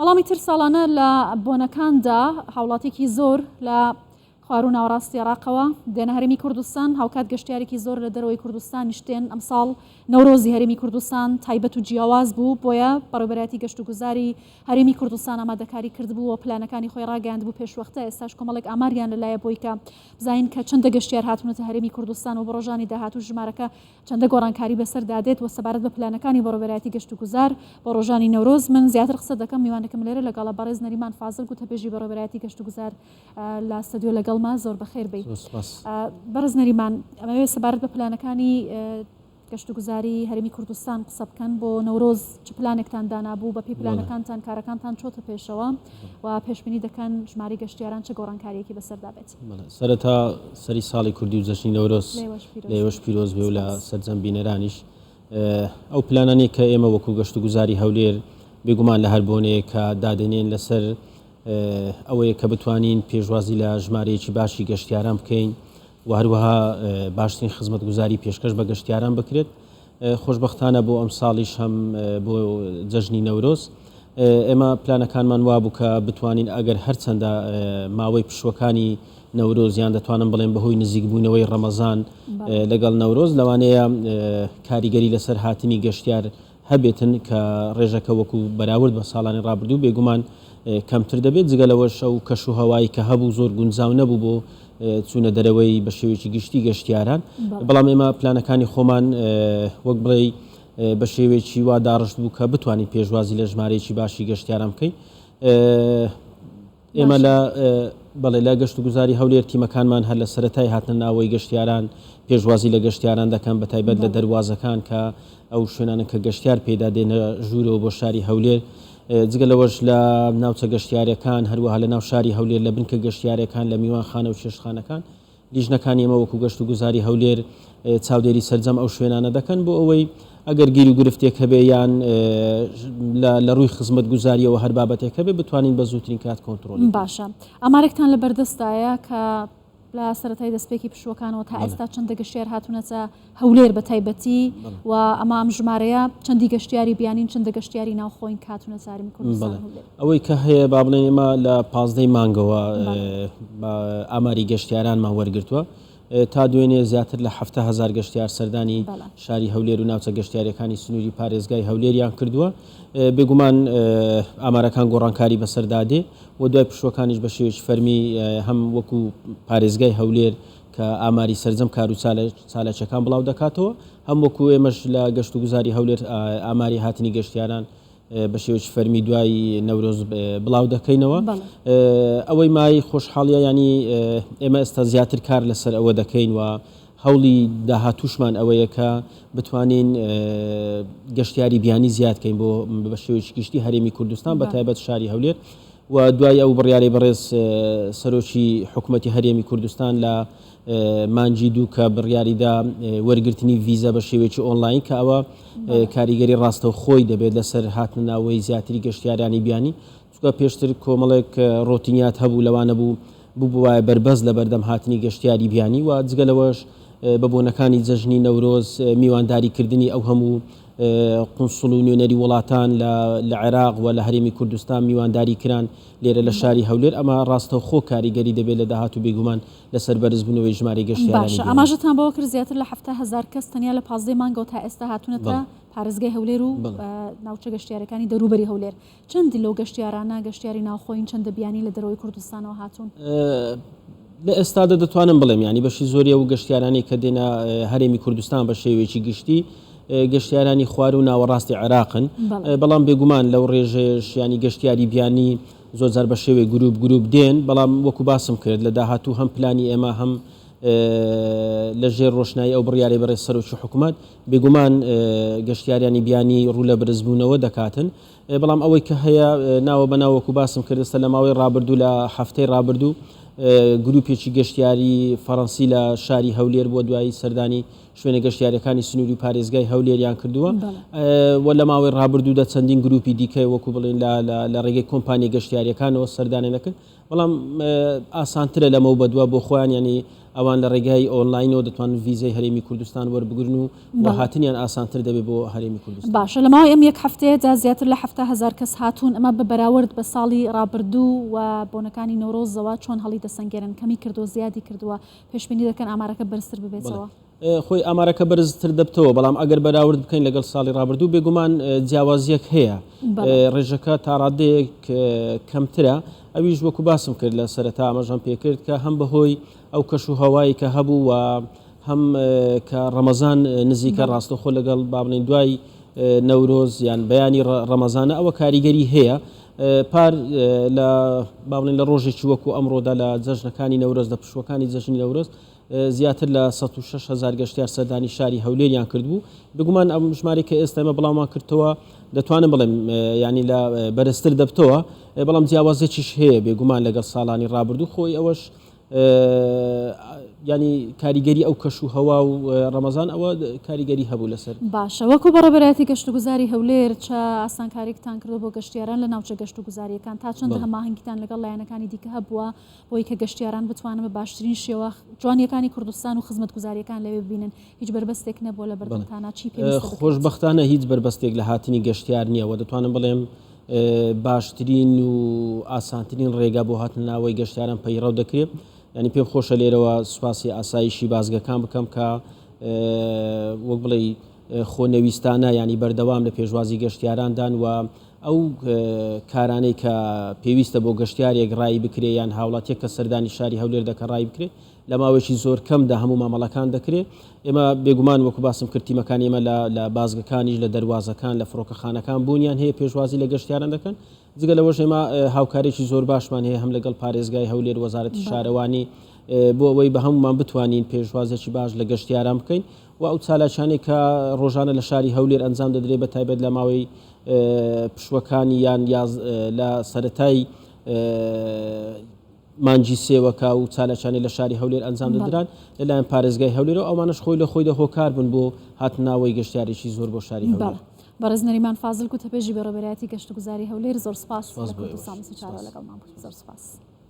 بەڵام ئیتر ساڵانە لە بۆنەکاندا هاوڵاتیەکی زۆر لە خواروو ناوەڕاستی عێراقەوە دێنە هەرێمی کوردستان، هاوکات گەشتیارێکی زۆر لە دەرەوەی کوردستانیش دێن، ئەمساڵ نەورۆزی هەرێمی کوردستان تایبەت و جیاواز بوو، بۆیە بەڕێوەبەرایەتی گەشتوگوزاری هەرێمی کوردستان ئامادەکاری کردبوو و پلانەکانی خۆی ڕاگەیاندبوو پێشوەختە، ئێستاش کۆمەڵێک ئاماریان لەلایە بۆی کە بزانین کە چەندە گەشتیار هاتوونەتە هەرێمی کوردستان و بۆ ڕۆژانی داهاتوو ژمارەکە چەندە گۆڕانکاری بەسەردا دێت و سەبارەت بە پلانەکانی بەڕێوەبەرایەتی گەشتوگوزار بۆ ڕۆژانی نەورۆز من زیاتر قسە دەکەم، میوانەکەم لێرە لەگەڵە بەڕێز نەریمان فازل گوتەبێژی بەڕێوەبەرایەتی گەشتوگوزار لە ستەدیۆ لەگەڵمە، زۆر بەخێر بێی. زۆر سوپاس. بەڕێز نەریمان ئەمەوێت سەبارەت بە پلانەکانی گەشتوگوزاری هەرێمی کوردستان قسە بکەن بۆ نەورۆز چ پلانێکتان دانابوو، بەپێی پلانەکانتان کارەکانتان چۆتە پێشەوە و پێشبینی دەکەن ژمارەی گەشتیاران چ گۆڕانکارییەکی بەسەردا بێت؟ سەرەتا سەری ساڵی کوردی و جەژنی نەورۆز لە ئێوەش پیرۆز بێ و لە سەرجەم بینەرانیش. ئەو پلانانەی کە ئێمە وەکو گەشتوگوزاری هەولێر بێگومان لە هەر بۆنەیەک کە دادەنێن لەسەر ئەوەیە کە بتوانین پێشوازی لە ژمارەیەکی باشی گەشتیاران بکەین و هەروەها باشترین خزمەتگوزاری پێشکەش بە گەشتیاران بکرێت. خۆشبەختانە بۆ ئەمساڵیش هەم بۆ جەژنی نەورۆز ئێمە پلانەکانمان وابوو کە بتوانین ئەگەر هەرچەندە ماوەی پشووەکانی نەورۆز یان دەتوانم بڵێم بەهۆی نزیکبوونەوەی ڕەمەزان لەگەڵ نەورۆز لەوانەیە کاریگەری لەسەر هاتنی گەشتیار هەبێتن کە ڕێژەکە وەکو بەراورد بە ساڵانی ڕابردوو بێگومان کەمتر دەبێت، جگە لەوەش ئەو کەشوهەوای کە هەبوو زۆر گونجاو نەبوو بۆ چوونە دەرەوەی بە شێوەیەکی گشتی گەشتیاران، بەڵام ئێمە پلانەکانی خۆمان وەک بڵێی بە شێوەیەکی وا داڕشت بوو کە بتوانین پێشوازی لە ژمارەیەکی باشی گەشتیاران بکەین. ئێمە لە بەڵێ لە گەشتوگوزاری هەولێر تیمەکانمان هەر لە سەرەتای هاتنە ناوەی گەشتیاران پێشوازی لە گەشتیاران دەکەن بە تایبەت لە دەروازەکان کە ئەو شوێنانە کە گەشتیار پێیدا دێنە ژوورەوە بۆ شاری هەولێر جگە لەوەش لە ناوچە گەشتیارەکان هەروەها لە ناو شاری هەولێر لە بنکە گەشتیارەکان لە میوانخانە و چێشتخانەکان لیژنەکانی ئێمە وەکو گەشتوگوزاری هەولێر چاودێری سەرجەم ئەو شوێنانە دەکەن بۆ ئەوەی ئەگەر گیروگرفتێک هەبێ یان لە ڕووی خزمەتگوزارییەوە هەر بابەتێک هەبێ بتوانین بە زووترین کات کۆنترۆڵی بکەین. باشە ئامارێکتان لە بەردەستدایە کە لە سەرەتای دەستپێکی پشووەکانەوە تا ئێستا چەندە گەشتیار هاتوونەتە هەولێر بە تایبەتی و ئەمە ئەم ژمارەیە چەندی گەشتیاری بیانین چەندە گەشتیاری ناوخۆین کە هاتوونەتە هەرێمی کوردستان هەولێر؟ ئەوەی کە هەیە با بڵێین ئێمە لە پازدەی مانگەوە ئاماری گەشتیارانمان وەرگرتووە تا دوێنێ زیاتر لە 7000 گەشتیار سەردانی شاری هەولێر و ناوچە گەشتیارەکانی سنووری پارێزگای هەولێریان کردووە بێگومان ئامارەکان گۆڕانکاری بەسەردا دێ و دوای پشووەکانیش بە شێوەیەکی فەرمی هەم وەکو پارێزگای هەولێر کە ئاماری سەرجەم کار و چالاکیەکان بڵاو دەکاتەوە، هەم وەکو ئێمەش لە گەشتوگوزاری هەولێر ئاماری هاتنی گەشتیاران بە شێوەیەکی فەرمی دوای نەورۆز بڵاو دەکەینەوە. ئەوەی مای خۆشحاڵیە یانی ئێمە ئێستا زیاتر کار لەسەر ئەوە دەکەین و هەوڵی داهاتووشمان ئەوەیە کە بتوانین گەشتیاری بیانی زیاد کەین بۆ بە شێوەیەکی گشتی هەرێمی کوردستان بە تایبەت شاری هەولێر. و دوای ئەو بڕیارەی بەڕێز سەرۆکی حکومەتی هەرێمی کوردستان لە مانگی دوو کە بڕیاریدا وەرگرتنی ڤیزە بە شێوەیەکی ئۆنلاین کە ئەوە کاریگەری ڕاستەوخۆی دەبێت لەسەر هاتنە ناوەی زیاتری گەشتیارانی بیانی چونکە پێشتر کۆمەڵێک ڕۆتینیات هەبوو لەوانە بوو ببوایە بەربەست لەبەردەم هاتنی گەشتیاری بیانی و جگە لەوەش بە بۆنەکانی جەژنی نەورۆز میوانداریکردنی ئەو هەموو قونسڵ و نوێنەری وڵاتان لە عێراق و لە هەرێمی کوردستان میوانداری کران لێرە لە شاری هەولێر، ئەمە ڕاستەوخۆ کاریگەری دەبێت لە داهاتوو بێگومان لەسەر بەرزبوونەوەی ژمارەی گەشتیارانی باشە بیانی. ئاماژەتان بەوە کرد زیاتر لە 70,000 کەس تەنیا لە پازدەی مانگەوە تا ئێستا هاتوونەتە پارێزگای هەولێر و ناوچە گەشتیارەکانی دەوروبەری هەولێر، چەند لەو گەشتیارانە گەشتیاری ناوخۆیین چەندە بیانی لە دەرەوەی کوردستانەوە هاتوون؟ لە ئێستادا دەتوانم بڵێم یانی بەشی زۆری ئەو گەشتیارانەی کە دێنە هەرێمی کوردستان بە شێوەیەکی گشتی گەشتیارانی خوار و ناوەڕاستی عێراقن بەڵام بێگومان لەو ڕێژەیەش یانی گەشتیاری بیانی زۆرجار بە شێوەی گروپ گروپ دێن بەڵام وەکو باسم کرد لە داهاتوو هەم پلانی ئێمە هەم لە ژێر ڕۆشنایی ئەو بڕیارەی بەڕێز سەرۆکی حکومەت بێگومان گەشتیاریانی بیانی ڕوو لە بەرزبوونەوە دەکاتن بەڵام ئەوەی کە هەیە ناوە بە ناو وەکو باسم کرد ئێستا لە ماوەی ڕابردوو لە هەفتەی ڕابردوو گروپێکی گەشتیاری فەڕەنسی لە شاری هەولێر بووە دوایی سەردانی شوێنە گەشتیاریەکانی سنووری پارێزگای هەولێریان کردووە و لە ماوەی ڕابردوودا چەندین گروپی دیکە وەکو بڵێین لە ڕێگەی کۆمپانیە گەشتیاریەکانەوە سەردانیان دەکرد، بەڵام ئاسانترە لەمەو بەدوا بۆ خۆیان یانی ئەوان لە ڕێگای ئۆنلاینەوە دەتوانن ڤیزەی هەرێمی کوردستان وەربگرن و هاتنیان ئاسانتر دەبێت بۆ هەرێمی کوردستان. باشە لە ماوەی ئەم یەک هەفتەیەدا زیاتر لە 70,000 کەس هاتوون، ئەمە بە بەراورد بە ساڵی ڕابردوو و بۆنەکانی نەورۆزەوە چۆن هەڵیدەسەنگێنن؟ کەمی کردووە زیادی کردووە؟ پێشبینی دەکەن ئامارەکە بەرزتر ببێتەوە؟ خۆی ئامارەکە بەرزتر دەبتەوە، بەڵام ئەگەر بەراورد بکەین لەگەڵ ساڵی ڕابردوو بێگومان جیاوازییەک هەیە، ڕێژەکە تاڕادەیەک کەمترە، ئەویش وەکو باسم کرد لە سەرەتا ئاماژەم پێکرد کە هەم بەهۆی ئەو کەش و هەوای کە هەبوو و هەم کە ڕەمەزان نزیکە ڕاستەخۆ لەگەڵ با بڵێین دوای نەورۆز یان بەیانی ڕەمەزانە ئەوە کاریگەری هەیە پار لە با بڵێن لە ڕۆژێکی وەکو ئەمڕۆدا لە جەژنەکانی نەورۆز لە پشووەکانی جەژنی نەورۆز زیاتر لە 106 هەزار گەشتیار سەردانی شاری هەولێریان کردبوو. بێگومان ئەم ژمارەی کە ئێستا ئێمە بڵاومان کردتەوە دەتوانم بڵێم یانی لە بەرزتر دەبتەوە، بەڵام جیاوازیەکیش هەیە بێگومان لەگەڵ ساڵانی ڕابردوو خۆی ئەوەش ینی کاریگەری ئەو کەش و هەوا و ڕەمەزان ئەوە کاریگەری هەبوو لەسەر. باشە وەکو بەڕێوەبەرایەتی گەشتوگوزاری هەولێر چ ئاسانکاریەکتان کردوە بۆ گەشتیاران لە ناوچە گەشتوگوزاریەکان تا چەند هەماهەنگیتان لەگەڵ لایەنەکانی دیکە هەبووە بۆی کە گەشتیاران بتوانن بە باشترین شێوە جوانیەکانی کوردستان و خزمەتگوزاریەکان لەوێ ببینن هیچ بەربەستێک نەبووە لە بەردەمتانا چی پێویستە بکرێت؟ خۆشبەختانە هیچ بەربەستێک لە هاتنی گەشتیار نییە و دەتوانم بڵێم باشترین و ئاسانترین ڕێگا بۆ هاتنە ناوەی گەشتیاران پەیڕەو دەکرێت یانی پێم خۆشە لێرەوە سوپاسی ئاسایشی بازگەکان بکەم کە وەک بڵێی خۆنەویستانە ینی بەردەوام لە پێشوازی گەشتیاراندان و ئەو کارانەی کە پێویستە بۆ گەشتیارێک ڕایی بکرێ یان هاوڵاتیەک کە سەردانی شاری هەولێر دەکە ڕای بکرێ لە ماوەیەکی زۆر کەمدا هەموو مامەڵەکان دەکرێ ئێمە بێگومان وەکو باسم کرد تیمەکانی ئێمە لە لە بازگەکانیش لە دەروازەکان لە فڕۆکەخانەکان بوونیان هەیە پێشوازی لە گەشتیاران دەکەن جگە لەوەش ئێمە هاوکارێکی زۆر باشمان هەیە هەم لەگەڵ پارێزگای هەولێر وەزارەتی شارەوانی بۆ ئەوەی بە هەمومان بتوانین پێشوازێکی باش لە گەشتیاران بکەین و ئەو چالاکیانەی کە ڕۆژانە لە شاری هەولێر ئەنجام دەدرێت بە تایبەت لە ماوەی پشووەکانی یان لە سەرەتای مانگی سێوەکە و چالاکیانەی لە شاری هەولێر ئەنجام دەدران لەلایەن پارێزگای هەولێرەوە ئەوانەش خۆی لە خۆیدا هۆکار بوون بۆ هاتناوەی گەشتیارێکی زۆر بۆ شاری هەولێر. بەڕێز نەریمان فازل گوتەبێژی بەڕێوەبەرایەتی گەشتوگوزاری هەولێر زۆر سوپاس لە کوردستان 24 لەگەڵمان بوویت زۆر سوپاس.